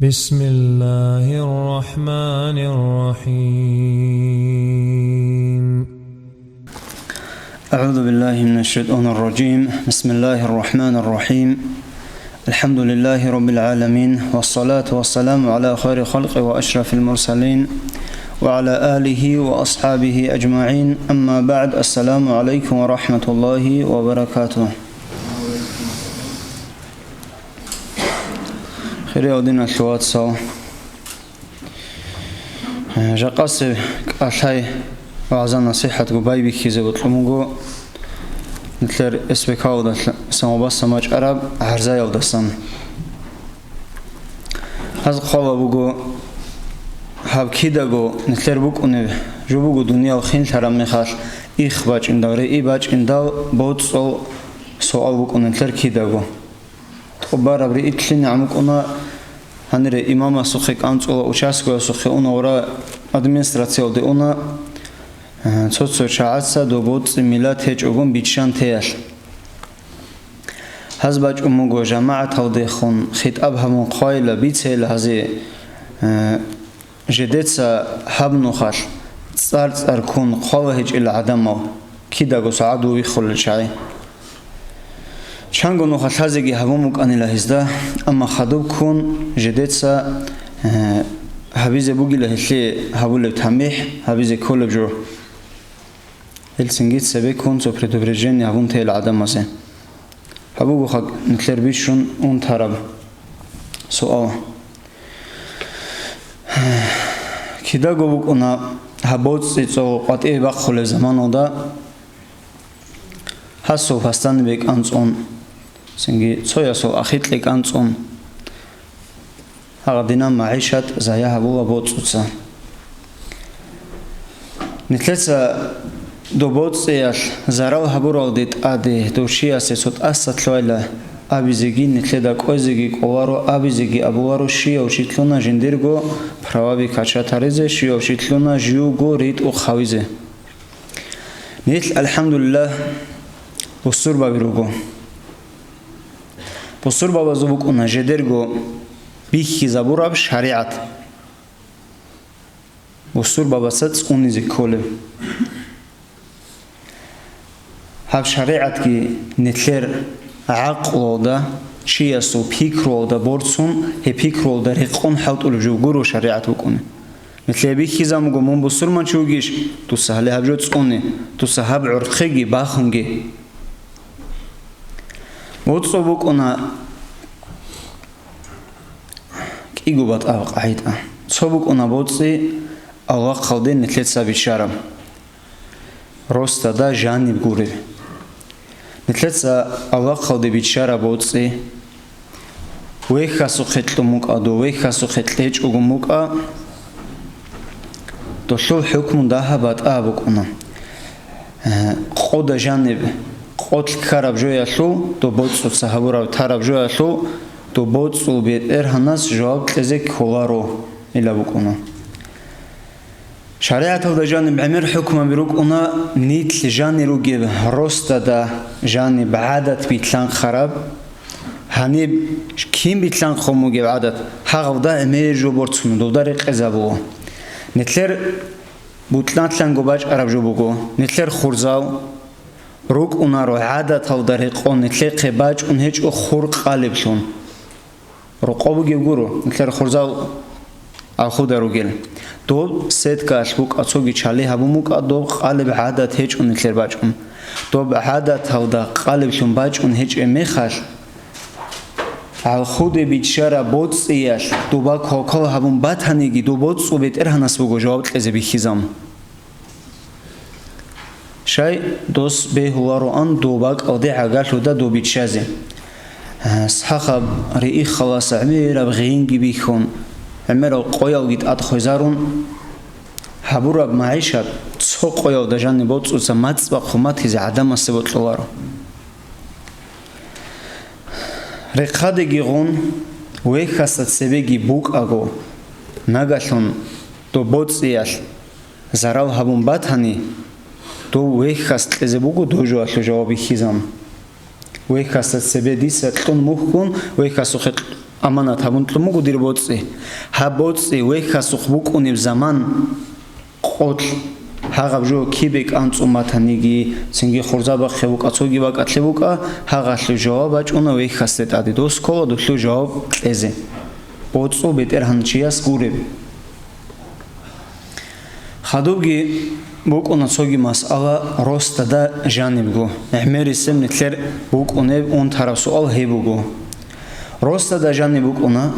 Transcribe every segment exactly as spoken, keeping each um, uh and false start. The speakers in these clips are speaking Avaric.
بسم الله الرحمن الرحيم. أعوذ بالله من الشيطان الرجيم. بسم الله الرحمن الرحيم. الحمد لله رب العالمين، والصلاة والسلام على خير خلق وأشرف المرسلين، وعلى آله وأصحابه أجمعين. أما بعد، السلام عليكم ورحمة الله وبركاته. Хириял диналъул вацал, жакъасеб кӀалъай вагӀза-насихӀатго байбихьизе бокьун буго нилъер СПК-далъ самобасса мачӀараб гӀарзаялдасан. Гьаз хъвала буго, гьаб кидаго нилъер букӀунеб жо буго, дуниял хинлъараб мехалъ их бачӀиндал, рии бачӀиндал боцӀул суал букӀуна нилъер кидаго. ТӀубараб рии лъинегӀан букӀуна, гьанире имамасухъе кӀанцӀула, участковасухъе уна, гъура администрациялде уна, э, цо-цо чагӀаца доб боцӀи миллат гьечӀогун биччан теялъ. Гьаз бачӀун буго жамагӀаталдехун хитӀаб гьабун хъвайила, бицейила гьазе, э, Жидеца гьаб нухалъ цӀар-цӀар ккун хъвала гьечӀел гӀадамал, кидаго сагӀат виххулел чагӀи. Чанго нухалъ гьазеги гьабун букӀанила гьезда, амма хадуб ккун жидеца, э, гьабизе бугила гьелъие гьабулеб тамихӀ, гьабизе кколеб жо. Гьелцинги цебеккун цо предупреждение гьабун тейила гӀадамазе. Гьаб буго хъа-, нилъер бищун унтараб суал. Кидаго букӀуна гьаб боцӀи цо къватӀибе бахъулеб заманалда, гьасул пасданибе кӀанцӀун, цинги цоясул ахикье кӀанцӀун, гьагъадинаб магӀишат зая гьабула боцӀуца. Нилъеца доб боцӀиялъ зарал гьабуралде тӀаде дов чиясе цо тӀаса лъугьайила абизеги, нилъеда кӀвезеги кӀоларо, абизеги абуларо, щияв чи лъуна жиндирго праваби качатаризе, щияв чи лъуна живго ритӀухъ гьавизе. Нилъ, алхӀамдулиллагь, бусурбаби руго. Бусурбабазул букӀуна жидерго бихьизабураб шаригӀат. Бусурбабаца цӀунизе кколеб. Гьаб шаригӀатги нилъер гӀакълуялда, чиясул пикруялда борцун, гьеб пикруялда рекъон хӀалтӀулеб жо гуро шаригӀат букӀуни. Нилъее бихьизабуго, мун бусурманчи вугищ, дуца гьале гьаб жо цӀуне, дуца гьаб гӀорхъеги бахунге. БоцӀцӀо букӀуна кӀиго батӀа къагӀида. Цо букӀуна боцӀи авлахъалде нилъеца биччараб. Росдада жаниб гуреб. Нилъеца авлахъалде биччараб боцӀи, вехьасухъе кьун букӀа, дов вехьасухъе кьечӀого букӀа, долъул хӀукму дагьаб батӀа букӀуна. Э, къода жаниб, къо ккараб жоялъул, доб боцӀуца гьабураб тараб жоялъул, доб боцӀул бетӀергьанас жаваб кьезе кколаро, ила букӀуна. ШаригӀаталда жаниб гӀемер хӀукмаби рукӀуна, нилъ жанир ругеб росдада жаниб гӀадат билълъанхъараб. Гьаниб кин билълъанхъун бугеб гӀадат, гьагъабда гӀемер жо борцуна, дуда рекъезабула. Нилъер бутӀлъанлъанго бачӀараб жо буго, нилъер хурзал рукӀунаро гӀадаталда рекъон, нилъехъе бачӀун гьечӀо хур къалиблъун. Рокъо бугеб гуро, нилъер хурзал алхуда ругел. Доб сеткаялъ букӀа, цоги чали гьабун букӀа, доб къалеб гӀадат гьечӀо нилъер бачӀун. Доб гӀадаталда къалеблъун бачӀун гьечӀеб мехалъ, алхуде биччараб боцӀиялъ доба квалквал гьабун батаниги, доб боцӀул бетӀергьанас буго жаваб кьезе бихьизабун. Щай дос бегьулароан доб бакӀалде гӀагарлъуда доб биччазе. Сахаб рииххалас гӀемераб гъинги бихьун, гӀемерал къоялги тӀад хвезарун, гьабураб магӀишат цо къоялда жаниб боцӀуца мацӀ бахъун батизе гӀадамасе бокьуларо. Рехъадеги гъун, вехьасда цебеги букӀаго, нагалъун доб боцӀиялъ зарал гьабун батани, дов вехьас кьезе буго дожоялъул жаваб бихьизабун. Вехьасда цебе дица кьун мухьгун, вехьасухъе кь-, аманат гьабун кьун буго дир боцӀи. Гьаб боцӀи вехьасухъ букӀунеб заман къолъ, гьагъаб жо кибе кӀанцӀун батаниги, цинги хурзабахъе букӀа, цоги бакӀалъе букӀа, гьагъалъул жаваб бачӀуна вехьасде тӀаде, дос ккола долъул жаваб кьезе. БоцӀу БетӀергьан чияс гуреб. Хадубги букӀуна цоги масъала росдада жанибго. ГӀемерисеб нилъер букӀунеб унтараб суал гьеб буго. Росдада жаниб букӀуна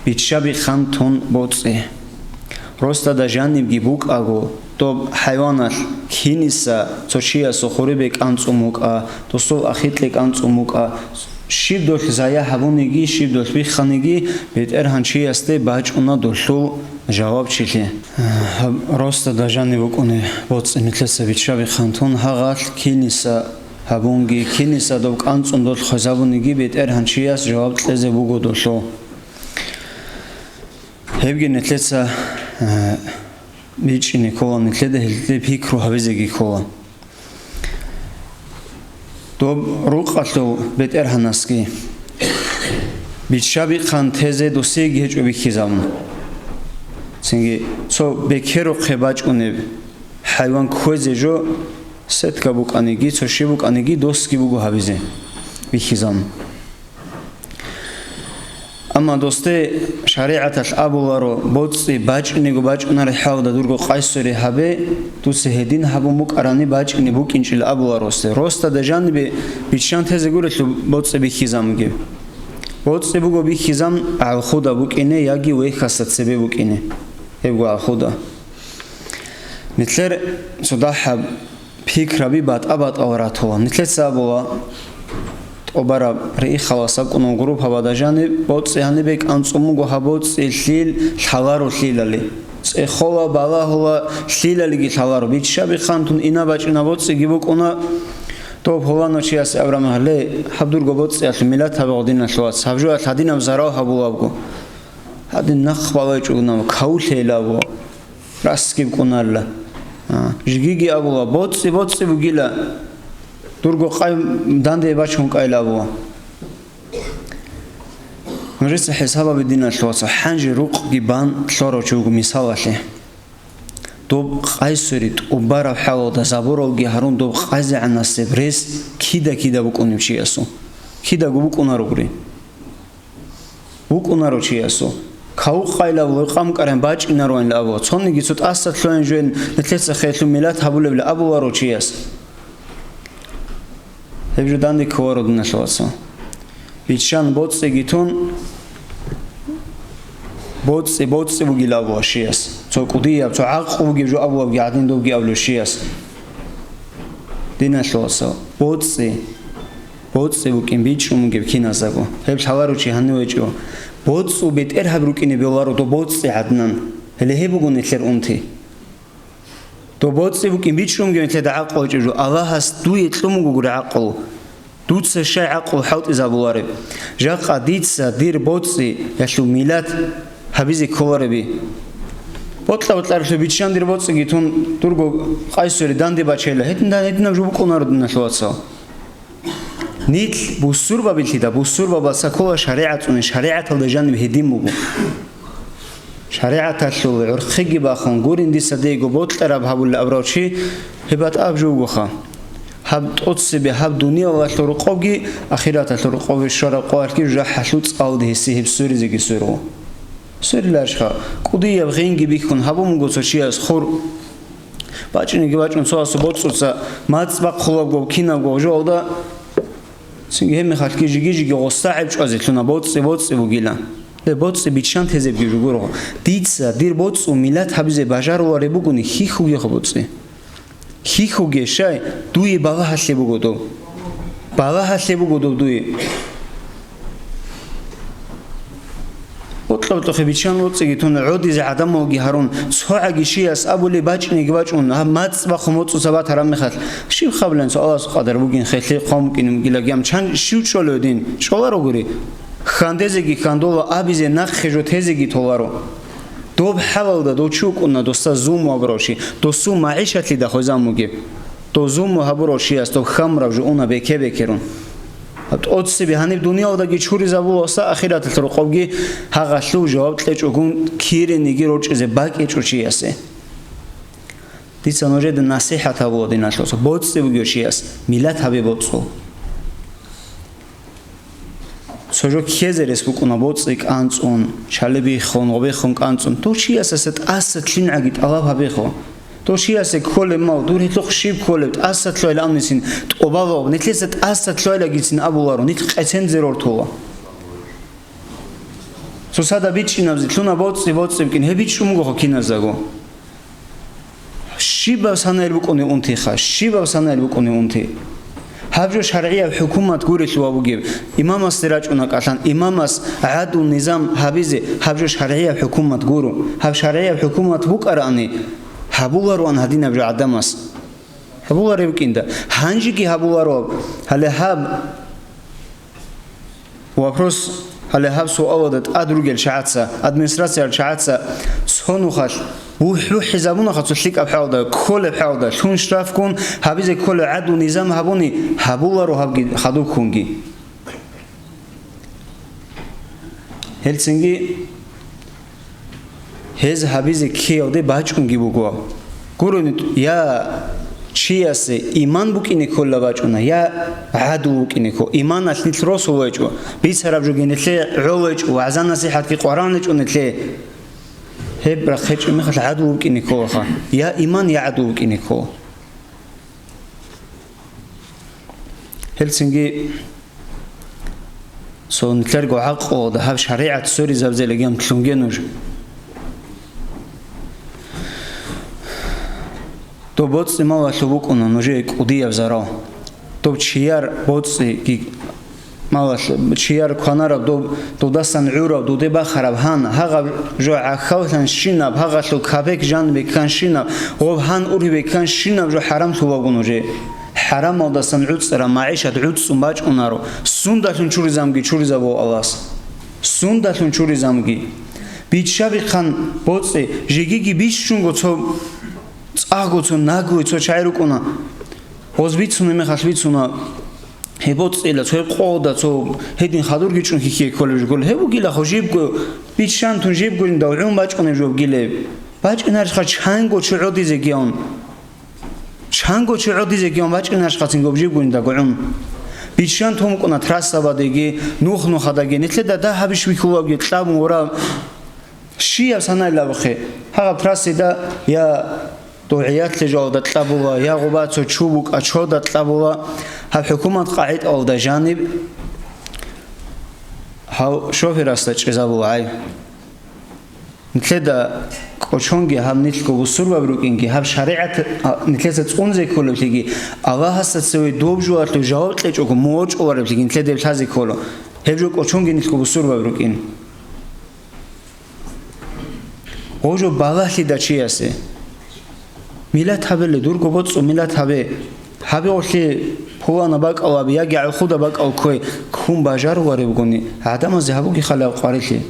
биччаби хантун боцӀи. Росдада жанибги букӀаго, доб хӀайваналъ киниса цо чиясул хурибе кӀанцӀун букӀа, досул ахикье кӀанцӀун букӀа, щиб долъ зая гьабуниги, щиб долъ бихханиги, БетӀергьан чиясде бачӀуна долъул жавабчилъи. Гьаб росдада жаниб букӀуни боцӀи нилъеца биччаби хантун, гьагъалъ киниса гьабунги, киниса доб кӀанцӀун долъ хвезабуниги, БетӀергьан чияс жаваб кьезе буго долъул. Гьебги нилъеца, э, бичӀчӀине ккола, нилъеда гьелде пикру гьабизеги ккола. Доб рукъалъул БетӀергьанасги биччаби хантезе досиеги гьечӀо бихьизабун. Цинги цо бекерухъе бачӀунеб хӀайван кквезе жо сетка букӀаниги, цо щиб букӀаниги досги буго гьабизе бихьизабун. Амма досде шаригӀаталъ абуларо, боцӀи бачӀинего бачӀунареб хӀалда дурго къайсуре гьабе, дуца гьедин гьабун букӀарани бачӀине букӀинчӀила абуларо досде. Росдада жанибе биччан тезе гурелъул боцӀи бихьизабун бугеб. БоцӀи буго бихьизабун гӀалхуда букӀине яги вехьасда цебе букӀине. Гьебго гӀалхуда. Нилъер цо дагьаб пикраби батӀа-батӀал ратула. Нилъеца абула, тӀубараб риххалас абкӀунеб группабада жаниб боцӀи гьанибе кӀанцӀун буго, гьаб боцӀи лъил лъаларо лъилали. ЦӀехола, балагьула, лъилалиги лъаларо. Биччаби хантун ина бачӀина боцӀиги букӀуна. Доб гьуланав чиясе абрам гьале, гьаб дурго боцӀиялъул миллат гьабе гъодиналъул вац. Гьаб жоялъ гьадинаб зарал гьабулабго. Гьадин нахъ балайчӀугунав, кавулъейилабго. Расги букӀунарила. А, жигиги абула, боцӀи-боцӀи бугила, дурго къай данде бачун кӀайила абула. Нужеца хӀисабаби, диналъул вацал, гьанже рукъги бан лъорав чи вуго мисалалъе. Доб къайсури тӀубараб хӀалалда забуралги гьарун доб къайзегӀанасеб рес кида-кида букӀунеб чиясул. Кидаго букӀунаругури. БукӀунаро чиясул. Кавукъайилаб лойкъам каран бачӀинароанилаб абула. Цониги цо тӀаса лъугьин жоян нилъеца херлъун миллат гьабулебли абуларо чияс. Гьеб жо данде кколаро, диналъул вацал. Биччан боцӀиги тун, боцӀи, боцӀи бугила абула чияс. Цо кӀудияб, цо гӀакъу бугеб жо абулабги гӀадин добги абулев чияс. Диналъул вацал, боцӀи. БоцӀи букӀин бичӀчӀун бугеб киназдаго. Гьеб лъаларо чи гьанив гьечӀо. БоцӀу бетӀергьаб рукӀине бегьуларо доб боцӀи гӀадин. Гьеле гьеб буго нилъер унти. Доб боцӀи букӀин бичӀчӀун бугеб нилъеда гӀакълу гьечӀеб жо. Аллагьас дуе кьун буго гури гӀакълу. Дуца щай гӀакълу хӀалтӀизабулареб? Жакъа дица дир боцӀиялъул миллат гьабизе кколареби? Бокьа-бокьаралъув биччан дир боцӀиги тун, дурго къайсури данде бачейила. Гьедин-, гьединаб жо букӀунаро, диналъул вацал. Нилъ бусурбабилъида, бусурбабаца ккола шаригӀат цӀуне, шаригӀаталда жаниб гьедин буго. ШаригӀаталъул гӀурхъиги бахун гурин дица дейго бокьараб гьабулеб абурав чи, гьеб батӀа аб жо вугоха. Гьаб тӀоцебе, гьаб дуниялалъул рокъобги, ахираталъул рокъобе щвараб къоялъги жужахӀалъул цӀалде гьесие гьеб сверизеги сверо. Свериларищха, кӀудияб гъинги бихьун гьабун буго цо чияс хур. БачӀинеги бачӀун цо асу боцӀуца мацӀ бахъулабго кинабго жоялда, цинги гьеб мехалъги жиги-жиги гъоса гӀеб чӀвазе лъуна, боцӀи-боцӀи бугила. Гьеб боцӀи биччан тезебги жо гуро. Дица дир боцӀу миллат гьабизе бажарулареб бугони, хихьугехъо боцӀи. Хихьуге, щай, дуе балагьалъе буго доб. Балагьалъе буго доб дуе. Бокьа-бокьухъе биччан боцӀиги тун, гӀодизе гӀадамалги гьарун, цогӀаги чияс абулеб бачӀинеги бачӀун, гьаб мацӀ бахъун боцӀуца батараб мехалъ, щиб хабилан цо Аллагьасул къадар бугин, херлъи хъван букӀине бугилаги, ам чан щив чӀолев дин? ЧӀоларогури. Хьандезеги хьандола, абизе нахъе жо тезеги толаро. Доб хӀалалда дов чи вукӀуна, досда зулму гьабурав чи, досул магӀишатлъида хвезан бугеб. Дов зулму гьабурав чияс доб хьамураб жо уна беке-бекерун. ТӀоцебе гьаниб дуниялдаги чуризабуласа, ахираталъ рокъобги гьагъалъув жаваб кьечӀогун кирениги рорчӀизе бакӀечӀо чиясе. Дица нужеда насихӀат гьабула, диналъул вацал, боцӀи бугев чияс миллат гьабе боцӀул. Цо жо ккезе рес букӀуна боцӀи кӀанцӀун, чалебиххун, гъобиххун кӀанцӀун. Дов чиясаса тӀаса лъимгӀаги тӀалаб гьабиххун. Дов чиясе кколеб мал, дур гьелъухъ щиб кколеб, тӀаса лъугьайилан абунисин тӀубалаб, нилъеца тӀаса лъугьайилагицин абуларо, нилъ къецензе рортула. Цоцазда бичӀчӀинабзи лъуна боцӀи-боцӀи букӀин, гьеб бичӀчӀун бугохъо киназдаго. Щибаб санайил букӀунев унтиха, щибаб санайил букӀунев унти? Гьаб жо шаргӀияб хӀукумат гурелъул ва бугеб. Имамасде рачӀуна кӀалъан, имамас гӀадлу-низам гьабизе гьаб жо шаргӀияб хӀукумат гуро. Гьаб шаргӀияб хӀукумат букӀараани, гьабулароан гьадинаб жо гӀадамас. Гьабуларев кӀинда. Гьанжеги гьабуларо. Гьале гьаб Вопрос, гьале гьаб суалалда тӀад ругел чагӀаца, администрациялъ чагӀаца цо нухалъ бухӀ-, бухӀизабунаха цо лъикӀаб хӀалда, кколеб хӀалда, лъун штрафгун гьабизе кколеб гӀадлу-низам гьабуни, гьабуларо гьабги хадуб ккунги. Гьелцинги Гьез гьабизе ккеялде бачӀунги буго. Гурони, я чиясе иман букӀине ккола бачӀуна, я гӀадлу букӀине ккола. Иманалъ нилъ росулечӀо, бицараб жоги нилъее гӀолечӀо, вагӀза-насихӀатги къваригӀунечӀо нилъее. Гьеб рахъечӀеб мехалъ гӀадлу букӀине кколаха. Я иман, я гӀадлу букӀине ккола. Гьелцинги цо нилъерго гӀакълуялда гьаб шаригӀат соризабизе легиан лъунге нуж. Доб боцӀи малалъув букӀуна нужее кӀудияб зарал. Доб чияр боцӀиги малалъ-, чияр кванараб доб, додасан гӀураб, доде бахараб гьан, гьагъаб жо гӀахьаллъанщинаб, гьагъалъул кабек жанибе кканщинаб, гъоб гьан ургьибе кканщинаб жо хӀарамлъулаго нужее. ХӀарамалдасан гӀуцӀараб магӀишат гӀуцӀцӀун бачӀунаро, сундалъун чуризамги чуризабула Аллагьас. Сундалъун чуризамги. Биччабихъан боцӀи, жегиги бищунго цо цӀакъго цо наглый цо чагӀи рукӀуна. Гъоз бицунеб мехалъ бицуна. Гьеб боцӀила цо гьеб къода цо гьедин хадурги чӀун хьихьизе кколеб жо гуро. Гьеб бугила хо жибго, биччан тун жибго жинда гӀун бачӀунеб жо бугилеб. БачӀунарищха чанго чи гӀодизегиян. Чанго чи гӀодизегиян бачӀунарищха цинго жибго жинда гӀун. Биччан тун букӀуна трассабадеги, нух-нухадаги, нилъеда дагь гьабищ бихьулебги кьабун вара. Щияв санайилабухъе, гьагъаб трассида я дов гӀиятлъи жоялда кьабула, я гъуба цо чу букӀа чода кьабула, гьаб хӀукумат къагӀидаялда жаниб гьав шоферасда чӀезабула гӀай. Нилъеда кӀочонги гьаб нилъго бусурбаби рукӀинги, гьаб шаригӀат, а, нилъеца цӀунзе кколеблъиги, Аллагьасда цеве доб жоялъул жаваб кьечӀого мугъочӀолареблъиги нилъеда гьеб лъазе ккола. Гьеб жо кӀочонги нилъго бусурбаби рукӀин. Гъожо балагьлъида чиясе. Миллат гьабе, дурго боцӀу миллат гьабе. Гьабе гъолъи пулана бакӀал абе, яги гӀалхуда бакӀал ккве, ккун бажаруларебгони, гӀадамазе гьабуги хали гьаб къварилъи.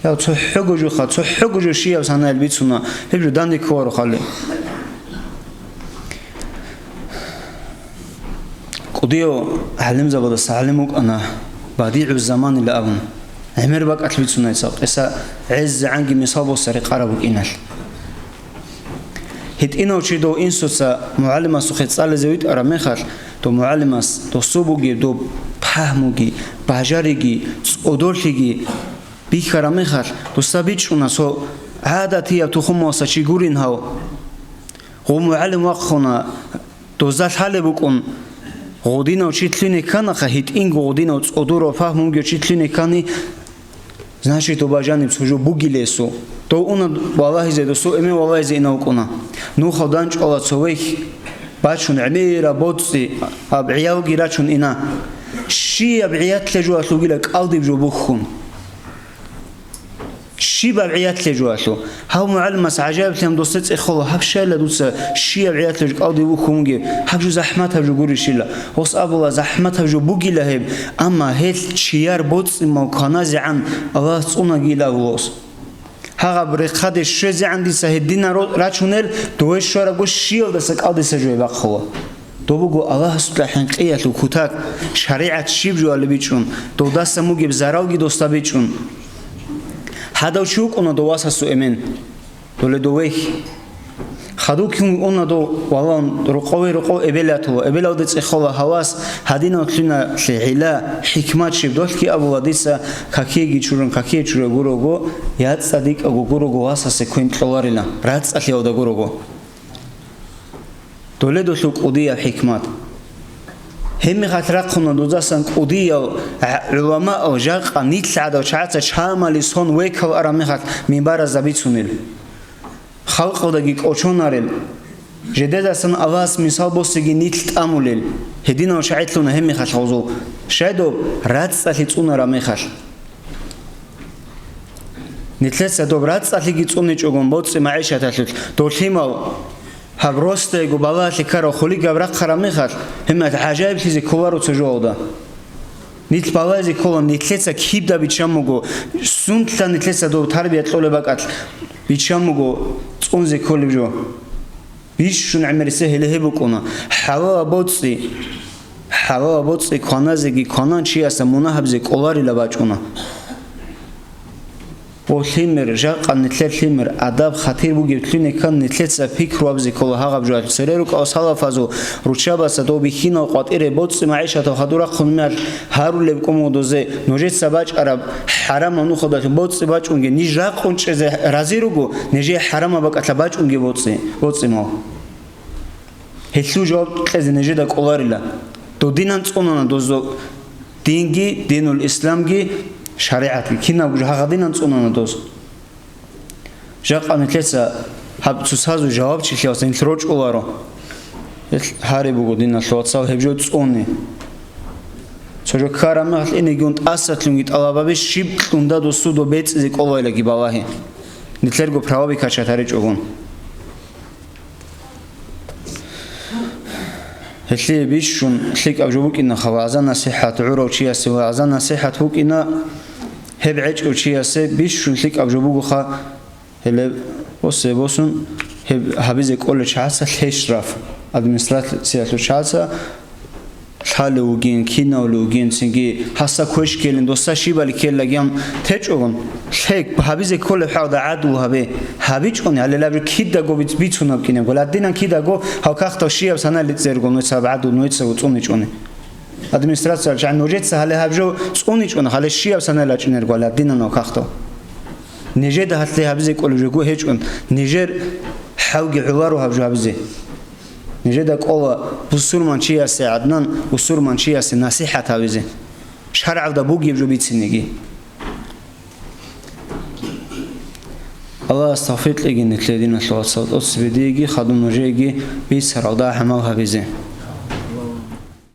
Я цохӀого жоха, цохӀого жо щияв санайл бицуна, гьеб жо данде кколаро хали. КӀудияв гӀалимзабадаса гӀалим вукӀана, БадигӀу Заманила абун. ГӀемер бакӀалъ бицунайца, къеса гӀезегӀанги мисал босса рекъараб букӀиналъ. ГьитӀинав чи дов инсуца мугӀалимасухъе цӀализе витӀараб мехалъ, дов мугӀалимас досу бугеб доб пагьмуги, бажариги, цӀодорлъиги бихьараб мехалъ, досда бичӀчӀуна цо гӀадатияб тухумалса чи гурин гьав. Гъов мугӀалим вахъуна, дозда лъалеб букӀун, гъудинав чи лъугьине кканаха, гьитӀинго гъудинав цӀодорав пагьмунгев чи лъугьине ккани, значит, доба жаниб цо жо бугилесу. Дов уна валагьизе, досул эмен валагьизе ина вукӀуна. Нухал данчӀвала цо вехь бачун гӀемераб боцӀи, гьаб гӀиялги рачун ина. Щияб гӀиятлъе жуалъугила кӀалдиб жо бухьун. Щибаб гӀиятлъе жуалъу? Гьав мугӀалимас гӀажаиблъи гьам досда цӀехола, гьаб щайла дуца щияб гӀиятлъе жо кӀалдиб бухьун бугеб? Гьаб жо захӀматаб жо гурищила? Гъос абула, захӀматаб жо бугила гьеб, амма гьелъ чияр боцӀи-мал кваназегӀан Аллагьас цӀунагила гьулос. Гьагъаб рехъаде щвезегӀан дица гьединал ро-, рачунел, дове щварабго щиялдаса кӀалдиса жо гьеб бахъула. Дов буго Аллагьасукьа хӀинкъиялъул кутак, шаригӀат щиб жоалеб бичӀчӀун, довдасан бугеб заралги досда бичӀчӀун. Гьадав чи вукӀуна дов васасул эмен? Доле дов вехь. Хадув кин вугьуна дов валан, рокъове рокъов эбел ятула, эбелалде цӀехола гьавас, гьадинав лъуналъе гӀилла, хӀикмат щиб долъги абула дица, какиеги чурун, какие чуре гурого, яцӀцӀадикӀаго гурого васасе квен кьоларила, рацӀцӀалъиялда гурого. Доле долъул кӀудияб хӀикмат. Гьебмехалъ рахъуна дудасан кӀудиял гӀ-, гӀуламаал жакъа нилъ гӀадав чагӀаца чамали сон векал араб мехалъ минбаразда бицунел. Халкъалдаги кӀочонарел. Жидедасан Аллагьас мисал босиги нилъ тӀамулел. Гьединав чагӀилъуна гьебмехалъ гъозул. Щайдаб рацӀцӀалъи цӀунараб мехалъ. Нилъеца доб рацӀцӀалъиги цӀуничӀогун боцӀи магӀишаталъулъ, долъимал гьаб росдайго балагьалъе ккарав хъулигаб рахъараб мехалъ, гьемалъ гӀажаиблъизе кколаро цо жоялда. Нилъ балагьизе ккола, нилъеца кибда биччан буго, сунтла нилъеца доб тарбия кьолеб бакӀалъ биччан буго цӀунзе кколеб жо. Бищун гӀемерисеб гьеле гьеб букӀуна. ХӀалалаб боцӀи, хӀалалаб боцӀи кваназеги кванан чиясда мунагь гьабизе кӀоларила бачӀуна. О, лъимер, жакъа нилъер лъимер, адаб-хатир бугеб лъугьине ккан нилъеца пикру гьабизе ккола гьагъаб жоялъ. Цере рукӀал салафазул руччабаца дов бихьинал къватӀире боцӀи магӀишатал хадур рахъун мехалъ гьарулеб кӀумудузе, нужеца бачӀараб хӀарамаб нухалдалъун боцӀи бачӀунги, ниж ракъун чӀезе рази руго, нижее хӀарамаб бакӀалъа бачӀунги боцӀи, боцӀи мал. Гьелъул жаваб кьезе нижеда кӀоларила. Додинан цӀунана дозул динги, динул исламги, шаригӀатги. Кинабго жо гьагъадинан цӀунана доз. Жакъа нилъеца гьаб цоцазул жавабчилъиялъ нилъ рочӀуларо. Гьелъ гьари буго, диналъул вацал, гьеб жо цӀуни. Цо жо ккараб мехалъ инегун тӀасалъунги тӀалабаби щиб кьунда досудо бецӀизе кӀолайлаги балагье. Нилъерго правоби качатаричӀогун. Гьелъие бищун лъикӀаб жо букӀинаха вагӀза-насихӀат гӀурав чиясе, вагӀза-насихӀат букӀина гьеб гӀечӀев чиясе бищун лъикӀаб жо бугоха, гьеле босе босун гьеб гьабизе кӀолел чагӀаца лъей штраф, администрациялъул чагӀаца лъалев вугин, кинавлев вугин, цинги гьасда квеш ккелин, досда щибали ккелаги гьан течӀогун, лъей гьабизе кколеб хӀалда гӀадлу гьабе. ГьабичӀони, гьале гьаб жо кидаго биц-, бицунаб кӀинабго, ладинан кидаго гьав кагътал щияб саналли цӀерго нугьецаб гӀадлу нугьецаго цӀуничӀони. Администрациялъ чагӀи нужеца гьале гьаб жо цӀуничӀони, гьале щияб саналли рачӀинерго гьале гьадинан гьав кагътал. Нижеда гьалъе гьабизе кӀолеб жого гьечӀун, нижер хӀалги гӀоларо гьаб жо гьабизе. Нижеда кӀола бусурманчиясе гӀаднан бусурманчиясе насихӀат гьабизе, шаргӀалда бугеб жо бицинеги. Аллагьас тавфикъ кьеги нилъее, диналъул вацал, тӀоцебе диеги хадуб нужееги бицаралда гӀамал гьабизе.